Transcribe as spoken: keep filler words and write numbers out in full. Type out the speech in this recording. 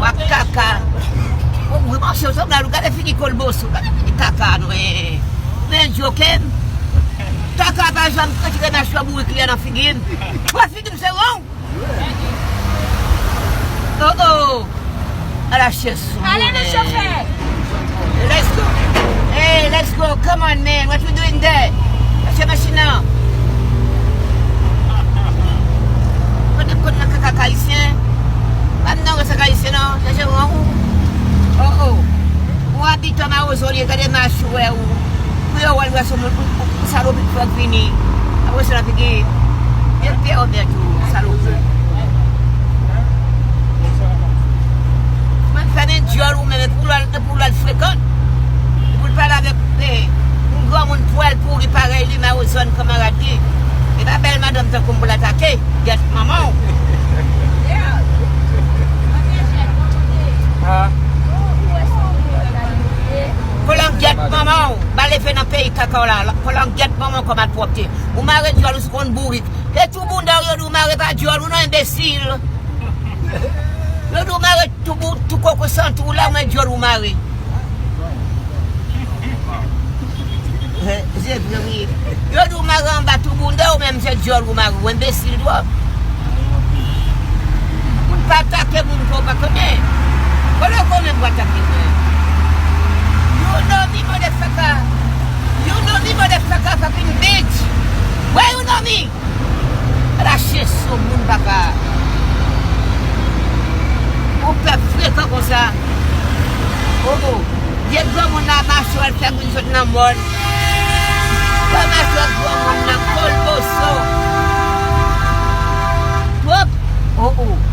W ap kaka. O wi, monchè, w sanble, gade figi kolboso, gade figi kaka nou, e. Ou byen djoke m. Kaka pa janm retire machwè bourik li an nan figi m. Wè figi m se won. Oh, oh. Ala chèz sou ale, men chofè. Let's go. Hey, let's go. Come on, man. What you doing there? Chache machin nan. Kote, kote nan kaka ayisyen? Pa m nan wè sa k ayisyen, non. Chache won ou. Oh, oh. Ou abitan Mawozo, li gade mach ou wè ou. Pou yo wè l wè sou moun, ou, ou, ou salopi k fè w vini. Apre sa, l ap gen byen pè ou mèt ou, salopi. Mwen fè men dyòl ou menm, e pou l al, e pou l al frekan. E pou l pale avèk, e, yon granmoun pwèl pouri parèy li, Mawozo, kanmarad li. E pa bèl madanm tankou m pou l atake. Gyèt manman w. Kolangyèt manman w, ba leve nan peyi kaka w la, kolangyèt manman w kòm malpwòpte. Ou mare dyòl ou sou konn bourik. E tou bounda w yo di w mare pa dyòl ou non, enbesil. Yo di w mare tou bou-, tou koko santi w la, mwen dyòl ou mare. He, se vre wi. Yo di w mare anba tou bounda w, menm se dyòl ou mare, w enbesil twòp. Moun pa atake moun ke w pa konnen. Kote w konnen pou atake mwen? You know me, motherfucker. You know me, motherfucker, fucking bitch. Where you know me? Ala chèz sou moun papa. Ou pèp frekan konsa. Oh, oh. Vye granmoun la mache, w al fè moun sot nan mòn. Wè mache granmoun nan kolboso. Wop. Oh, oh.